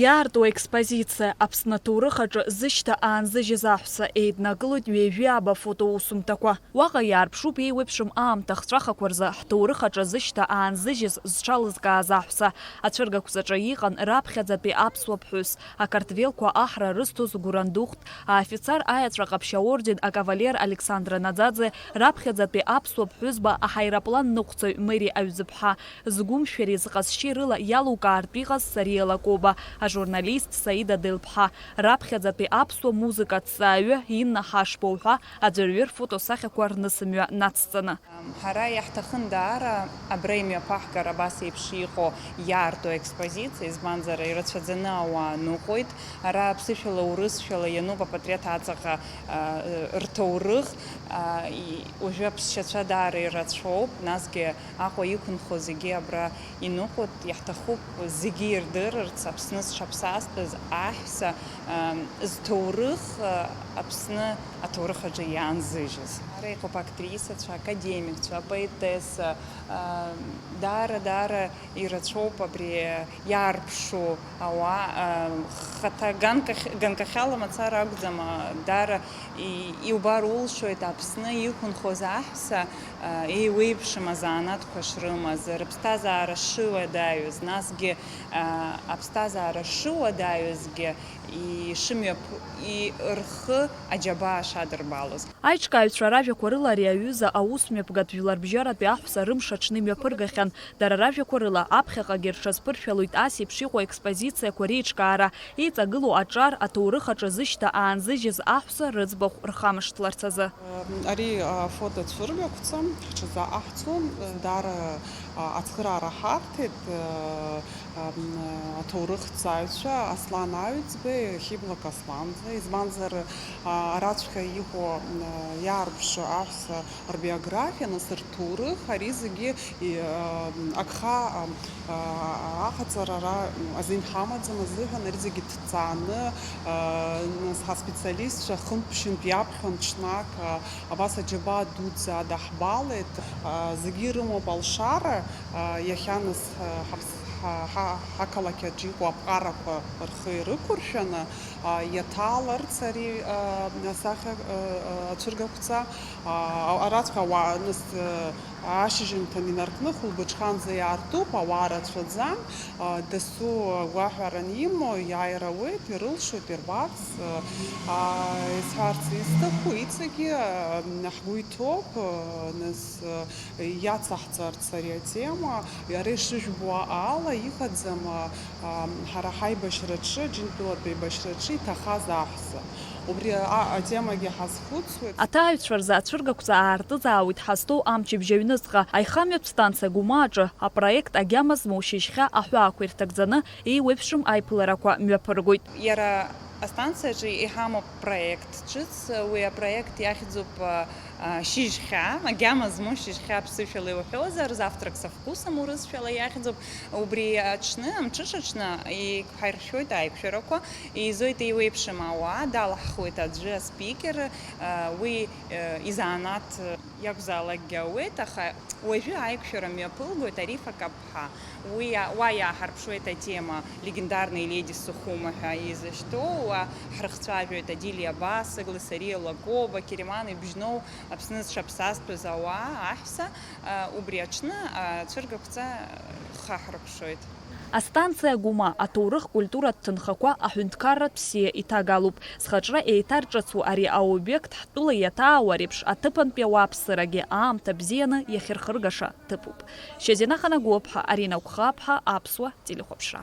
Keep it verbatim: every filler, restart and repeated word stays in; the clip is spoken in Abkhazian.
Иаарту аекспозициа Аԥсны аҭоурых аҿы зышьҭа аанзыжьыз аҳәса еиднакылоит ҩажәи ааба фотоусумҭақәа. Уаҟа иаарԥшуп еиуеиԥшым аамҭа ахҵәахақәа рзы ҳҭоурых аҿы зышьҭа аанзыжьыз зҽалызкааз аҳәса. Ацәыргақәҵаҿы иҟан раԥхьаӡатәи аԥсуа ԥҳәыс, акартвелқәа аҳра рызҭоз Гурандухт, аофицер аеҵәа ҟаԥшь аорден акавалер Александра Наӡаӡе, раԥхьаӡатәи аԥсуа ԥҳәызба аҳаирплан ныҟәцаҩ Мери Аҩӡыԥҳа, згәымшәареи зҟазшьеи рыла иалукаартә иҟаз Сариа Лакоба, ажурналист Саида Делԥҳа, раԥхьаӡатәи аԥсуа музыка аҭҵааҩы Инна Ҳашба уҳәа аӡәырҩы рфотосахьақәа рнысымҩа нацҵаны. Ҳара иаҳҭахын даара абра имҩаԥаҳгар абас еиԥш иҟоу иаарту аекспозициа, избанзар, ирацәаӡаны ауаа ныҟәоит. Ара ԥсышәала, урысшәала иануп апатреҭ аҵаҟа, а, рҭоурых. А, и-, уажәы аԥсшьацәа даара ирацәоуп, насгьы Аҟәа иқәынхо зегьы абра иныҟәоит, иаҳҭахуп зегьы ирдырырц, Аԥсны зҽаԥсазтәыз аҳәса, ам, зҭоурых, а, Аԥсны аҭоурых аҿы иаанзыжьыз. Ара иҟоуп актрисацәа, академикцәа, апоетесса, ам, даара, даара ирацәоуп абри иаарԥшу ауаа, а, хаҭа ганкахь-, ганкахьала мацара акәӡам, а, даара и-, иубар улшоит Аԥсны иқәынхоз аҳәса, а, еиуеиԥшым азанааҭқәа шрымаз, рыԥсҭазаара шыуадаҩыз, насгьы, а, аԥсҭазаара шыуадаҩызгьы ишымҩаԥ-, и-, рхы аџьабаа шадырбалоз. Аиҿкааҩцәа ражәақәа рыла ари аҩыза аус мҩаԥгатә жәларбжьаратәи аҳәса рымш аҽны имҩаԥыргахьан. Дара ражәақәа рыла, аԥхьаҟагьы рҽазԥыршәалоит ас еиԥш иҟоу аекспозициақәа реиҿкаара, еиҵагылоу аҿар, аҭоурых аҿы зышьҭа аанзыжьыз аҳәса рыӡбахә рхамышҭларц азы. Ари афотоцәыргақәҵа ҳҽазааҳҵон, даара ацхыраара ҳарҭеит, аҭоурыхҭҵааҩцәа Аслан Аҩӡбеи Хьыбла Касланӡа, избанзар, арацәҟа иҟоу иаарԥшу аҳәса рбиографиа, нас рҭоурых, ари зегьы, и, а, агха, а, а, аҟаҵара ара азин ҳамаӡам азыҳәан, ари зегьы ҭҵааны, а, нас ҳаспециалистцәа хынтә-ԥшьынтә иаԥхьон ҽнак, а, абас аџьабаа дуӡӡа адаҳбалеит, а, зегьы ирымоуп алшара, а, иахьа нас, а, ҳаԥс-, ҳа-, ҳа-, ҳақалақь аҿы иҟоу аԥҟарақәа рхы ирықәыршәаны, а, иаҭааларц ари, а, асахьа, а, а, ацәыргақәҵа, а, араҵәҟьа ауаа, нас, а, ашьжьымҭан инаркны хәылбыҽханӡа иаартуп, ауаа рацәаӡам, а, дасу агәаҳәара анимоу, иааир ауеит, ирылшоит, ирбарц, а, а, исҳәарц исҭаху, иҵегьы, а, ҳгәы иҭоуп, а, нас, а, иацаҳҵарц ари атема, иара ишыжәбо ала иҟаӡам, а, ҳара ҳаибашьраҿы, Џьынтәылатә еибашьраҿы иҭахаз аҳәса. Убри а-, атемагьы ҳазхәыцуеит. Аҭааҩцәа рзы ацәыргақәҵа аартызаауеит ҳазҭоу амчыбжь аҩныҵҟа. Аихамҩатә станциа Гәыма аҿы апроект Агьама змоу шьыжьхьа аҳәаақәа ирҭагӡаны еиуеиԥшым аиԥыларақәа мҩаԥыргоит. Иара астанциаҿы иҳамоуп проект ҿыц, уи апроект иахьӡуп, а, а, шьыжьхьа, агьама змоу шьыжьхьа ԥсышәала иуҳәозар, завтрак со вкусом урысшәала иахьӡуп. Убри аҽны, амҽыш аҽны, еиқәҳаиршәоит аиқәшәарақәа, еизоит еиуеиԥшым ауаа, далаҳхуеит аӡәы аспикер, а, уи, а, изанааҭ иакәзаалакгьы ауеит, аха уажәы аиқәшәара мҩаԥылгоит Арифа Каԥ- ҳа. Уи, уа иааҳарԥшуеит атема легендарные леди Сухума ҳәа изышьҭоу, уа ҳрыхцәажәоит Адилиа Басыгла, Сариа Лакоба, Кериман Ибжьноу, Аԥсны зҽаԥсазтәыз ауаа, аҳәса, а, убри аҽны, а, ацәыргақәҵа хаҳаркәшоит. Астанциа Гәыма аҭоурых культуратә ҭынхақәа аҳәынҭқарратә бзиа иҭагалуп. Зхаҿра еиҭарҿыцу ари аобиект ҳтәыла иаҭаауа реиԥш аҭыԥантәи ауааԥсырагьы аамҭа бзианы иахьырхыргаша ҭыԥуп. Шьазина Ханагәыԥҳа, Арина Гәхаԥҳа, Аԥсуа телехәаԥшра.